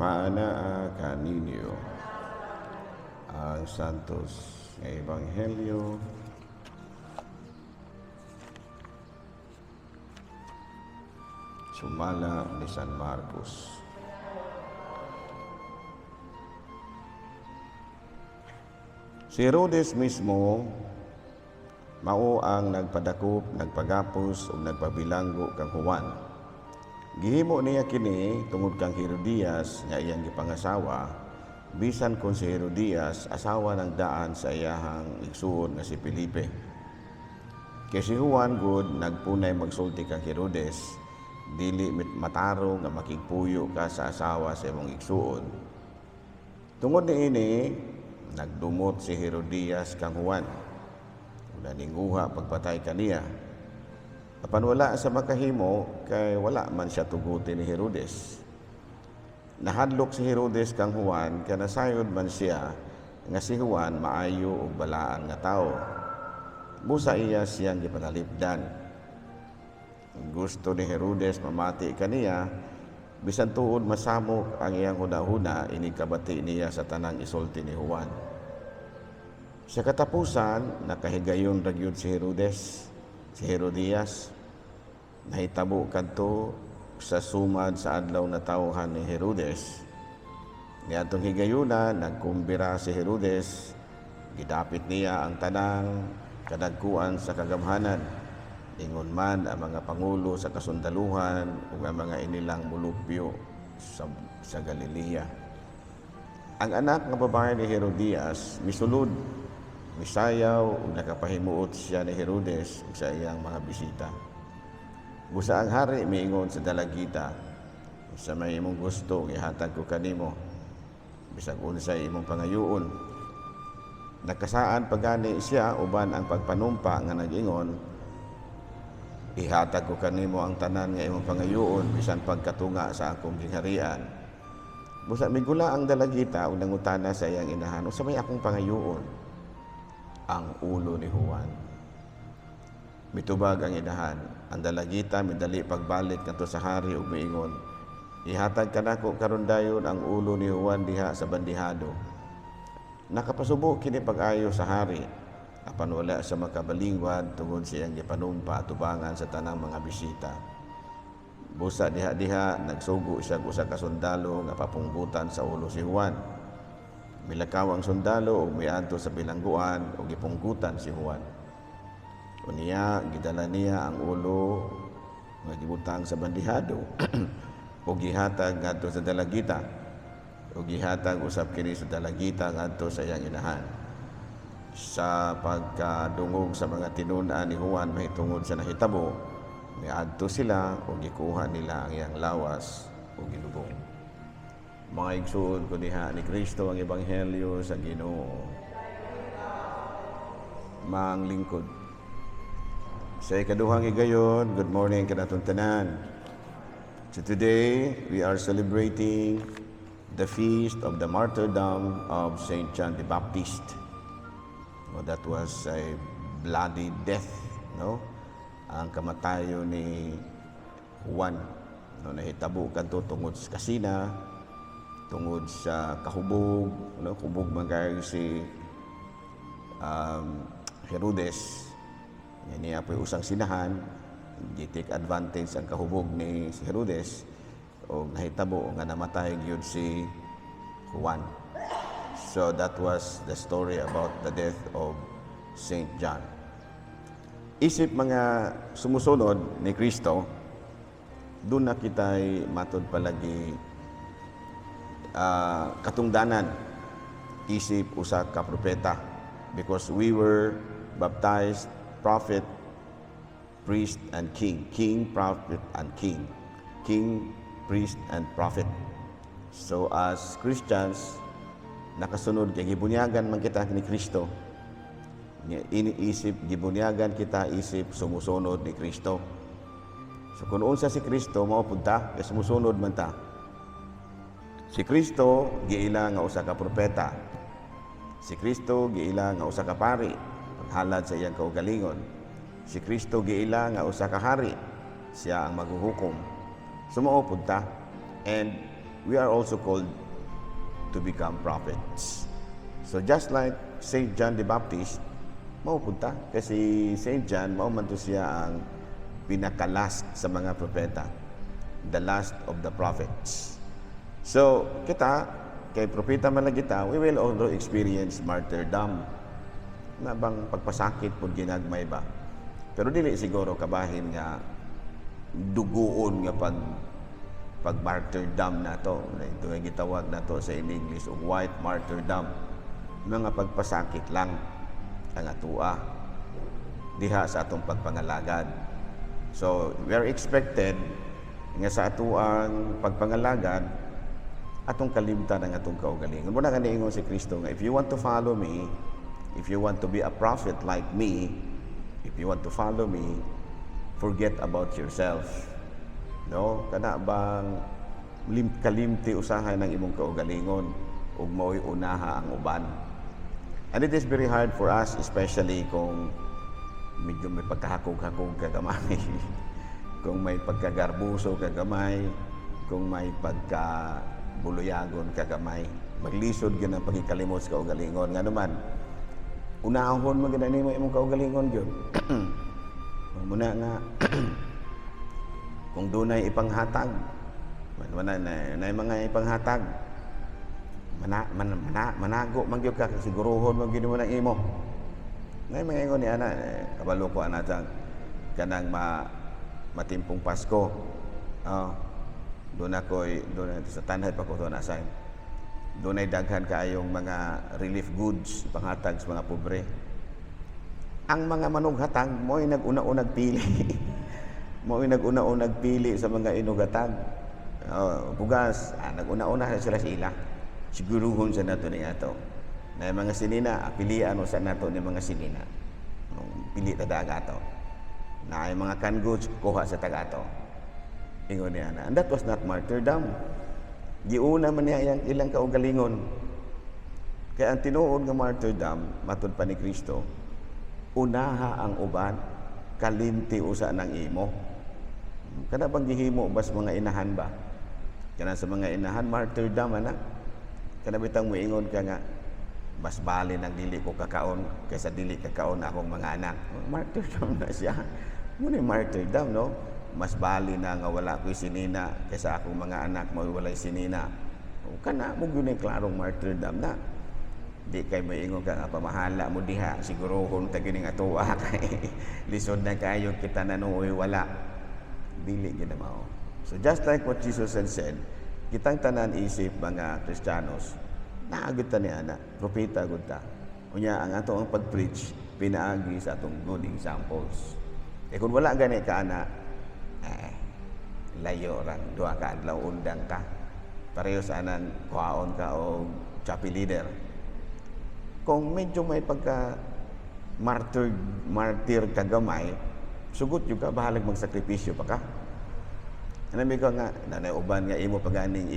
Maanaa kaninyo. Ang Santos nga Ebanghelyo sumala ni San Marcos. Si Herodes mismo mao ang nagpadakop, nagpagapos ug nagpabilanggo kang Juan. Gihimo niya kini tungod kang Herodias nga iyang gipangasawa, bisan kon si Herodias asawa ng daan sa iyahang igsuon nga si Felipe. Kay si Juan gud nagpunay magsulti kang Herodes, dili matarong nga makigpuyo ka sa asawa sa imong igsuon. Tungod niini, nagdumot si Herodias kang Juan. Naninguha pagpatay kaniya. Apan wala sa makahimo kay wala man siya tuguti ni Herodes. Nahadlok si Herodes kang Juan kay nasayod man siya nga si Juan maayo ug balaan nga tawo. Busa iya siyang gipanalipdan. Gusto ni Herodes mamati kaniya, bisan tuod masamok ang iyang hunahuna inig kabati niya sa tanang isulti ni Juan. Sa katapusan, nakahigayon ra gyud si Herodes, si Herodias. Nahitabo kadto sa sumad sa adlaw na tawhan ni Herodes. Niadtong higayuna, nagkumbira si Herodes, gidapit niya ang tanang kadagkuan sa kagamhanan. Ingon man ang mga pangulo sa kasundaluhan ug ang mga inilang mulupyo sa Galilea. Ang anak nga babae ni Herodias misulod, misayaw ug nakapahimuot siya ni Herodes ug sa iyang mga bisita. Busa ang hari miingon sa dalagita, "Sa may imong gusto gihatag ko kanimo, bisag unsay imong pangayuon." Nagkasaan pagani siya uban ang pagpanumpa nga nag-ingon, "Ihatag ko kanimo ang tanan nga imong pangayuon bisan pagkatunga sa akong gingharian." Busa migula ang dalagita ug nangutana sa iyang inahan, "Unsa may akong pangayuon?" "Ang ulo ni Juan." Mitubag ang inahan. Ang dalagita midali pagbalik ngadto sa hari ug miingon, "Ihatag kanako karon dayon ang ulo ni Juan diha sa bandihado." Nakapasubo kini pag-ayo sa hari, apan wala siya makabalingwad tungod sa iyang gipanumpa atubangan sa tanang mga bisita. Busa diha-diha nagsugo siya og usa ka sundalo nga papunggutan sa ulo si Juan. Milakaw ang sundalo ug miadto sa bilangguan ug gipunggutan si Juan. Unya gidala niya ang ulo nga gibutang sa bandihado ug gihatag ngadto sa dalagita, ug gihatag usab kini sa dalagita ngadto sa iyang inahan. Sa pagkadungog sa mga tinun-an ni Juan mahitungod sa nahitabo, miadto sila ug gikuha nila ang iyang lawas ug gilubong. Mga igsuon ko diha ni Kristo, ang ebanghelyo sa Ginoo. Mang lingkod. Sa ikaduhang higayon, good morning kanatong tanan. So today, we are celebrating the feast of the martyrdom of Saint John the Baptist. Well, that was a bloody death, no? Ang kamatayon ni Juan, no, nahitabo kadto tungod sa kasina, tungod sa kahubog, no, hubog man kayo si Herodes. Yan niya po'y usang sinahan, gi-take advantage ang kahubog ni si Herodes o nahitabo nga namatay gyud si Juan. So that was the story about the death of Saint John. Isip mga sumusunod ni Kristo, doon na kita'y matod palagi katungdanan isip usa ka propeta, because we were baptized prophet, priest, and king. King, prophet, and king. King, priest, and prophet. So as Christians, nakasunod kay gibunyagan man kita ni Kristo. Iniisip, gibunyagan kita isip sumusunod ni Kristo. So kung unsa si Kristo, mao pud ta, kay sumusunod man ta. Si Kristo giila nga usa ka propeta. Si Kristo giila nga usa ka pari, paghalad sa iyang kaugalingon. Si Kristo giila nga usa ka hari, siya ang maghuhukom. So mao pud ta. And We are also called to become prophets. So just like Saint John the Baptist, mao punta kasi Saint John, mao man to siya ang pinaka-last sa mga propeta, the last of the prophets. So kita, kay propeta man lang kita, we will also experience martyrdom na bang pagpasakit pud ginagmay ba, pero dili siguro kabahin nga duguon nga pag martyrdom nato. Ito nga gitawag nato sa in English og white martyrdom, mga pagpasakit lang ang atua diha sa atong pagpangalagad. So we are expected nga sa atuang pagpangalagad, atong kalimtan ang atong kaugalingon. Muna nga niingon si Kristo nga, "If you want to follow me, if you want to be a prophet like me, if you want to follow me, forget about yourself." No? Kana bang kalimti usahay ng imong kaugalingon ug mao'y unaha ang uban. And it is very hard for us, especially kung medyo may pagkahakog-hakog ka gamay, kung may pagkagarbuso ka gamay, kung may pagkabuluyagon ka gamay. Maglisod gyud ang pagkikalimot sa kaugalingon. Nga naman, unahon mo gyud nimo imong kaugalingon gyud. Muna nga kung dunay ipanghatag, man na, na mga ipanghatag, mana, man, mana, manago man gyud ka, siguruhon man gyud mo ng imo. Nay mga ingon ni ana, eh, kabalo ko ana tang kanang matimpong Pasko. Oh, doon ako, doon sa tanhay pa ko to na sign. Doon ay daghan kaayong mga relief goods ipanghatag sa mga pobre. Ang mga manughatag mo'y nag-una-unag pili. Mo'y nag-una-unag pili sa mga inughatag. Oh, bugas, nag-una-una sila sa ila. Siguruhon sa nato ni ato. Na yung mga sinina, pilian mo sa nato ni mga sinina. Pili ta daga ato. Na yung mga canned goods, kuha sa taga ato. Ingon niya na. And that was not martyrdom. Giuna man niya iyang ilang kaugalingon. Kaya ang tinuod nga martyrdom, matud pa ni Kristo, unaha ang uban, kalimti usa ng imo. Kana bang gihimo bas mga inahan ba? Kana sa mga inahan, martyrdom ana. Kana bitang moingon ka nga mas bali nang dili ko kakaon kaysa dili kakaon akong mga anak. Martyrdom na siya. Muna martyrdom, no? Mas bali na nga wala ko'y sinina kaysa akong mga anak mo walay sinina. O kana mo gyud klarong martyrdom na. Di kay moingon ka nga pamahala mo diha, siguruhon ta gining atoa kay lisod na kayo kita na nuoy wala. Dili gyud na mao. So just like what Jesus had said, kitang tanan isip mga Kristiyanos, naagod ta ni ana, propeta gud ta. Unya ang ato ang pag-preach pinaagi sa atong good examples. Eh kung wala gani ka ana, eh layo rang duha ka adlaw, undang ka. Pareho sa anang kuhaon ka o chapel leader. Kung medyo may pagka martyr martyr ka gamay, sugot yung ka, bahalag magsakripisyo pa ka. Ano ko nga, nanay uban nga imo paganing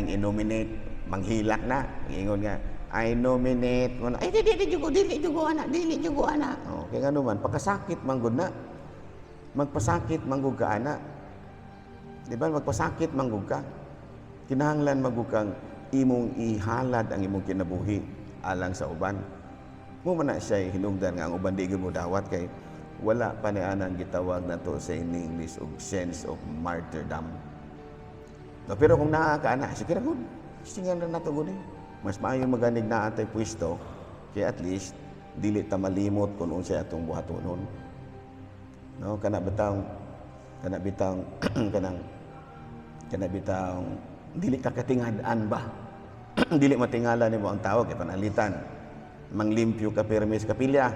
i-nominate, manghilak na. Ingon nga, "I nominate mo na." "Ay, dili, dili, jugo, dili, jugo, ana, dili, jugo, ana." Oh, kaya nga naman, pagkasakit manggod na. Magpasakit manggod ka, ana. Di ba? Magpasakit manggod ka. Kinahanglan magud kang imong ihalad ang imong kinabuhi alang sa uban. Mo man na siya hinungdan nga ang uban di gyud mo dawat kay wala pa ni anang gitawag nato sa in English og sense of martyrdom. No, pero kung naa ka ana, sige ra gud. Singan ra nato gud eh. Mas maayo maganig naa tay pwesto kay at least dili ta malimot kung unsay atong buhatonon. No, kana bitang kanang kana bitang dili ka katingad-an ba? Dili matingala nimo ang tao kay panalitan. Manglimpyo ka permi sa kapilya.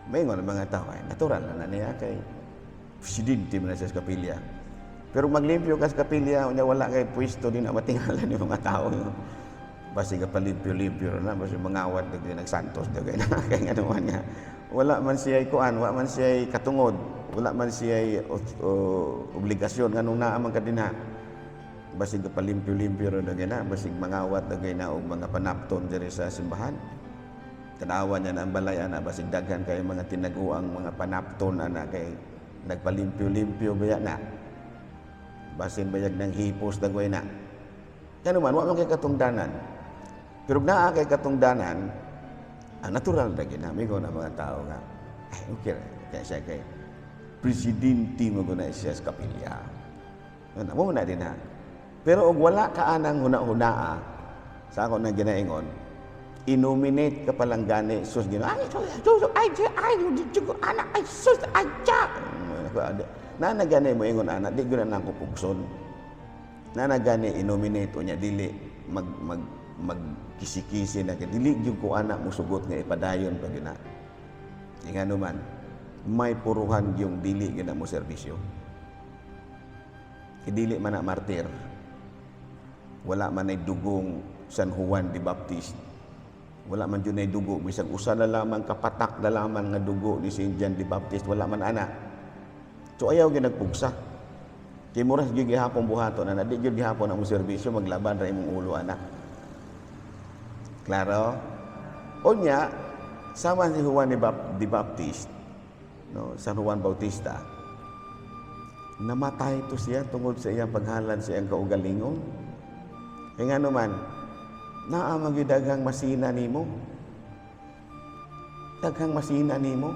May ang mga tao ay natural na, na niya kay presidente man na siya sa kapilya. Pero maglimpyo ka sa kapilya, unya wala kay pwesto, di na matingala ni mga tao. Basi ka palimpyo-limpyo na, basi mangawat na nagsantos na kay na kay nga naman nga. Wala man siya kuan, wala man siya katungod, wala man siya obligasyon nganong naa man ka dinha. Basig ka palimpyo-limpyo ra na, basig mangawat na na og mga panapton diri sa simbahan. Tanawa niya na ang balay ana, basig daghan kay mga tinaguang mga panapton ana kay nagpalimpyo-limpyo baya na. Basin bayag ng hipos dagway na. Kaya naman, wa man kay katungdanan. Pero naa kay katungdanan, ang natural na ginamigo na mga tao nga, ay, okay ra, kaya siya kay presidente mo na siya sa kapilya. Ano, mo na din ha. Pero og wala ka anang huna-hunaa, sa ako na ginaingon, inominate ka palang gani, sus Ginoo, ay, sus, sus, ay, ay, ay, anak, ay, sus, ay, tiya. Na na gani mo ingon ana, di gyud na ko pugson. Na na gani inominate unya dili mag mag mag kisi-kisi na kay dili gyud ko ana musugot nga ipadayon pa gyud na. Ingano man, may puruhan yung dili gyud na mo serbisyo. Kay dili man na martir. Wala man ay dugong San Juan the Baptist. Wala man jud ay dugo bisag usa na lamang kapatak na lamang nga dugo ni Saint John the Baptist, wala man ana. So ayaw gyud nagpugsa. Kay mura gyud gihapon buhaton ana, di gyud gihapon ang serbisyo, maglaban ra imong ulo ana. Klaro? Unya, sama si Juan the Baptist, no, San Juan Bautista, namatay to siya tungod sa iyang paghalad sa iyang kaugalingon. Kaya nga naman, naa man gyud daghang masina nimo. Daghang masina nimo.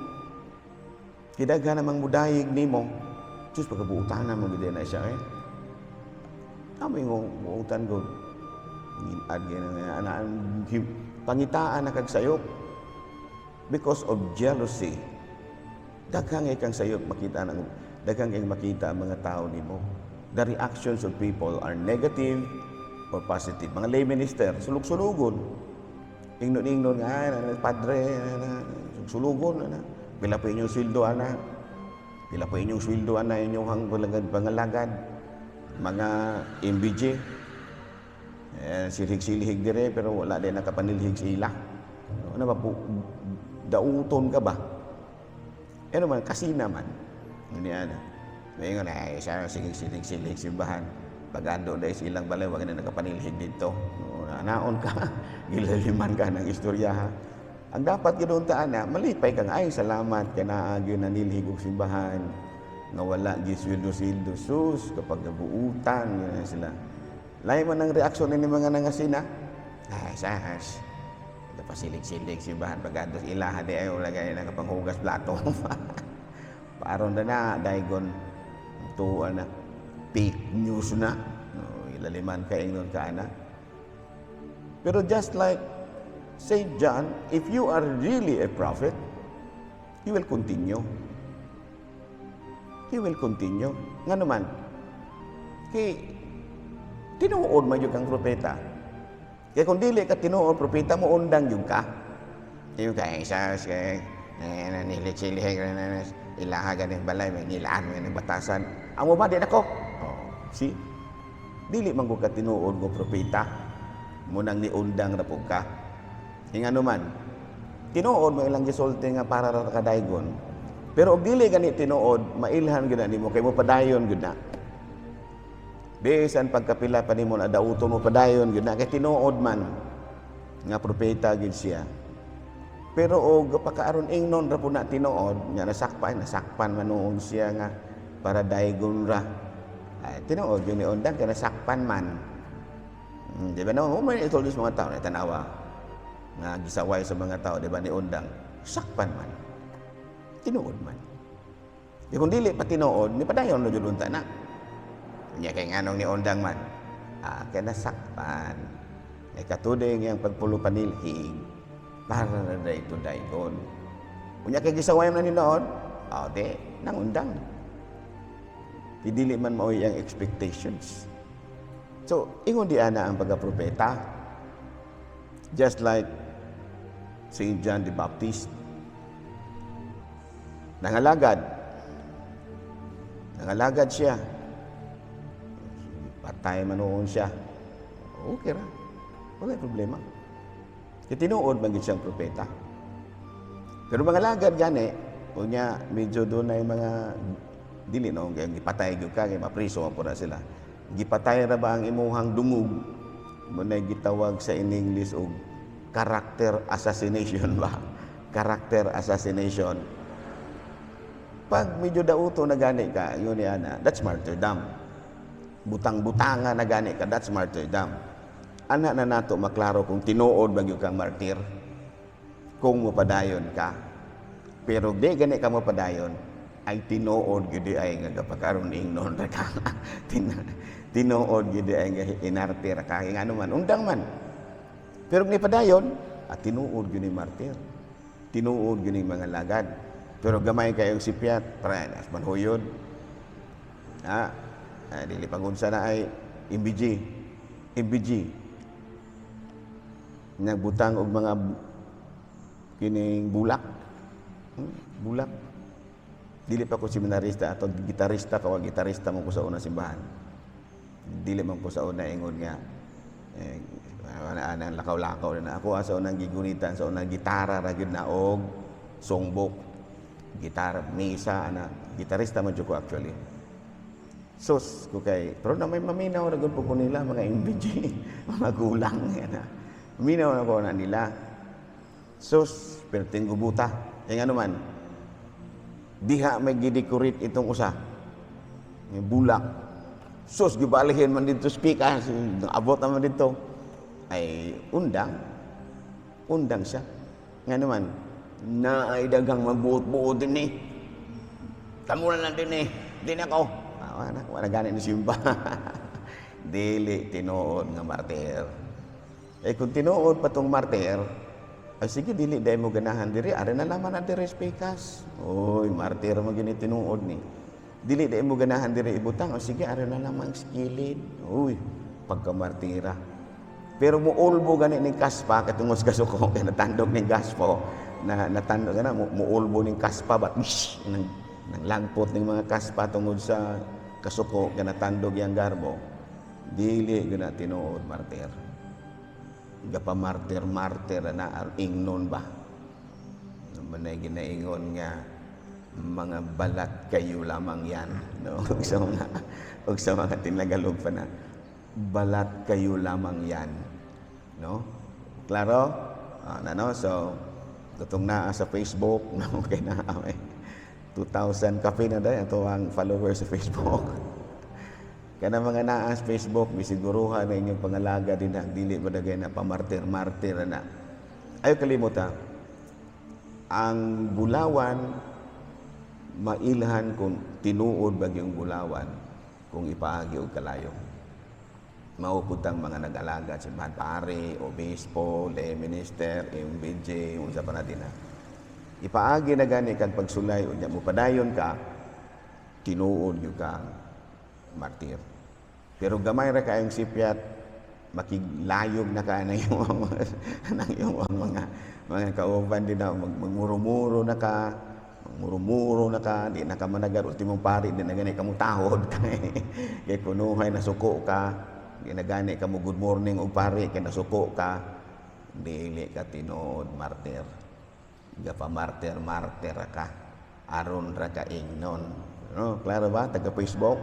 Kidaghan namang mudayig nimo. Diyos, pagkabuutan na mo gyud na siya eh. Tama yung buutan ko. Ngin-ad gyud na pangitaan na kag sayop because of jealousy. Daghang kang sayop makita ng daghang kay makita ang mga tao nimo. The reactions of people are negative or positive. Mga lay minister, sulug-sulugon. Ingnon-ingnon nga, ay, na, padre, na, sulug-sulugon. Na, pila po inyong sweldo, ana. Pila po inyong sweldo, ana, inyong pangalagad, pangalagad. Mga MBG. Eh, silhig-silhig dire, pero wala din nakapanilhig sa ila. Ano ba po, dauton ka ba? Ano man, kasi naman. Ano yan? May ingon, ay, siya, sige, silhig, silhig, simbahan. Pag-ando dahil sa ilang balay, wag na nakapanilhig dito. No, naon ka, gilaliman ka ng istorya ha. Ang dapat ganoon ta ana, malipay kang ay salamat ka na gyud nanilhig og simbahan nga wala gi sweldo-sweldo, sus kapag nabuutan yun sila. Lain man ang reaksyon ni mga nangasina. Ay, sahas. Ito pa silig-silig simbahan pag sa ilaha di ay wala gani nakapanghugas plato. Paaron na na daygon tuwa na fake news na. No, ilaliman ka ingnon ka ana. Pero just like Saint John, if you are really a prophet, you will continue. He will continue. Nga naman, kay tinuod man jud kang propeta. Kaya kung dili ka tinuod propeta mo, undang jud ka. Yung kay sa kay eh, nanilig-silig ilaha ganing balay may nilaan may batasan. Amo ba di nako? Oh, see? Dili man ko ka tinuod ngo propeta. Munang niundang ra pud ka. Ingano man, tinuod mo ilang gisulti nga para ra kadaygon. Pero og dili gani tinuod, mailhan gyud na nimo kay mo padayon gyud na. Bisan pagkapila pa nimo na dauton, mo padayon gyud na kay tinuod man nga propeta gyud siya. Pero og pakaaron ingnon ra pud na tinuod nga nasakpan, nasakpan man noon siya nga para daygon ra. Ay, tinuod yun ni undang kay nasakpan man. Di ba no, may ituldos mga tao na tanawa nga gisaway sa mga tao, di ba, ni undang sakpan man. Tinuod man. Di kung dili pa tinuod, ni padayon na jud unta na. Nya kay nganong ni undang man? Ah, kay nasakpan. Ay katuding yang pagpulo panilhig para na ito daygon. Unya kay gisaway man ni noon, ah, di nangundang. Di dili man maoy ang expectations. So, ingon di ana ang pagkapropeta. Just like St. John the Baptist. Nangalagad. Nangalagad siya. Patay man noon siya. Okay ra. Wala problema. Kaya tinuod man gid siyang propeta. Pero mga lagad gani, unya medyo doon na yung mga dili no, kaya gipatay gyud ka, kay mapriso man po na sila. Gipatay ra ba ang imuhang dungog? Mo na gitawag sa in English og character assassination ba? Character assassination. Pag medyo dauto na gani ka, yun ni ana, that's martyrdom. Butang-butanga na gani ka, that's martyrdom. Ana na nato maklaro kung tinuod ba gyud kang martir kung mopadayon ka. Pero di gani ka mopadayon, ay tinuod gyud ay nga gapakaron ingnon ra ka. Tinuod gyud ay nga inarte ra ka. Ngano man, undang man. Pero kung ipadayon, at tinuod gyud ni martir. Tinuod gyud ni mga lagad. Pero gamay kayong sipyat, para as manhuyod. Ah, ay, dili pangunsa na ay MBG. MBG. Nagbutang og mga kining bulak. Bulak. Dili pa ko seminarista ato, gitarista pa ko, gitarista mo ko sa unang simbahan. Dili man ko sa una ingon nga eh, ana ana lakaw-lakaw na ako sa unang gigunitan sa unang gitara ra gyud na og songbook. Gitara, misa ana, gitarista man jud ko actually. Sus ko kay pero na may maminaw ra gyud po ko nila mga MBG, mga gulang ana. Maminaw na ko na nila. Sus, perting gubuta. Eh ano man, diha may gidecorate itong usa. May bulak. Sus, gibalihin man dito speaker. Abot naman dito. Ay, undang. Undang siya. Nga naman, na ay dagang magbuot-buot din eh. Tamunan lang din eh. Din ako. Ah, wala, wala gani ni simba. Dili tinuod nga martir. Eh kung tinuod pa tong martir, ay sige, dili dahil mo ganahan diri, ari na laman ang diri speakers. Oy, martir mo gini tinuod ni. Dili dahil mo ganahan diri ibutang, o sige, ari na lamang sa kilid. Uy, pagkamartira. Pero muulbo gani ning kaspa katungod sa kasuko kay natandog ning gaspo na natandog na muulbo ning kaspa bat nang nang langpot ning mga kaspa tungod sa kasuko kay natandog yang garbo. Dili guna tinuod martir. Gapa martir martir na ingnon ba manay ginaingon nga mga balat kayo lamang yan, no? Ug sa mga tinagalog pa na balat kayo lamang yan, no? Klaro, ah, na, no? So katong naa sa Facebook, no, kay naa may 2,000 kape na dahil ato ang followers sa Facebook. Kana mga naa sa Facebook, misiguruhan na inyong pangalaga din na dili ba dagay na pamartir-martir na. Ayo kalimot ha. Ang bulawan mailhan kung tinuod ba yung bulawan kung ipaagi og kalayo. Mao pud tang mga nag-alaga simbahan, pare, obispo, lay minister, MBJ, unsa pa na din ha. Ipaagi na gani kang pagsulay unya mo padayon ka, tinuod gyud kang martir. Pero gamay ra kayong sipyat, makiglayog na ka na yung ng iyong mga kauban din na magmuro-muro na ka, magmuro-muro na ka, di na ka managar, ultimong pari, di na gani ka mo tahod kay kay kunuhay nasuko ka, di na gani ka mo good morning og pari kay nasuko ka, dili ka tinuod martir. Gapa martir martir ka. Aron ra ka ingnon. No, klaro ba? Taga Facebook,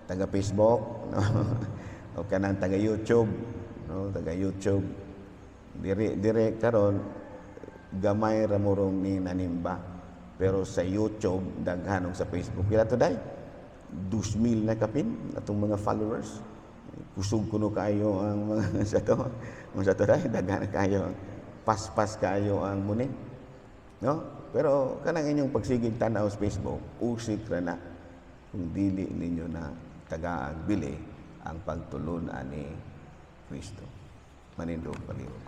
taga Facebook, no? O kanang taga YouTube, no? Taga YouTube. Diri diri karon gamay ra mo rong ni nanimba. Pero sa YouTube daghan og sa Facebook. Pila to day? 2,000 na kapin atong mga followers. Kusog kuno kaayo ang mga sa to. Mga sa to day daghan kaayo. Paspas kaayo ang muni. No? Pero kanang inyong pagsigig tan-aw sa Facebook, usik ra na kung dili ninyo na tagaag bili ang pagtulun-an ni Kristo. Manindog palihog.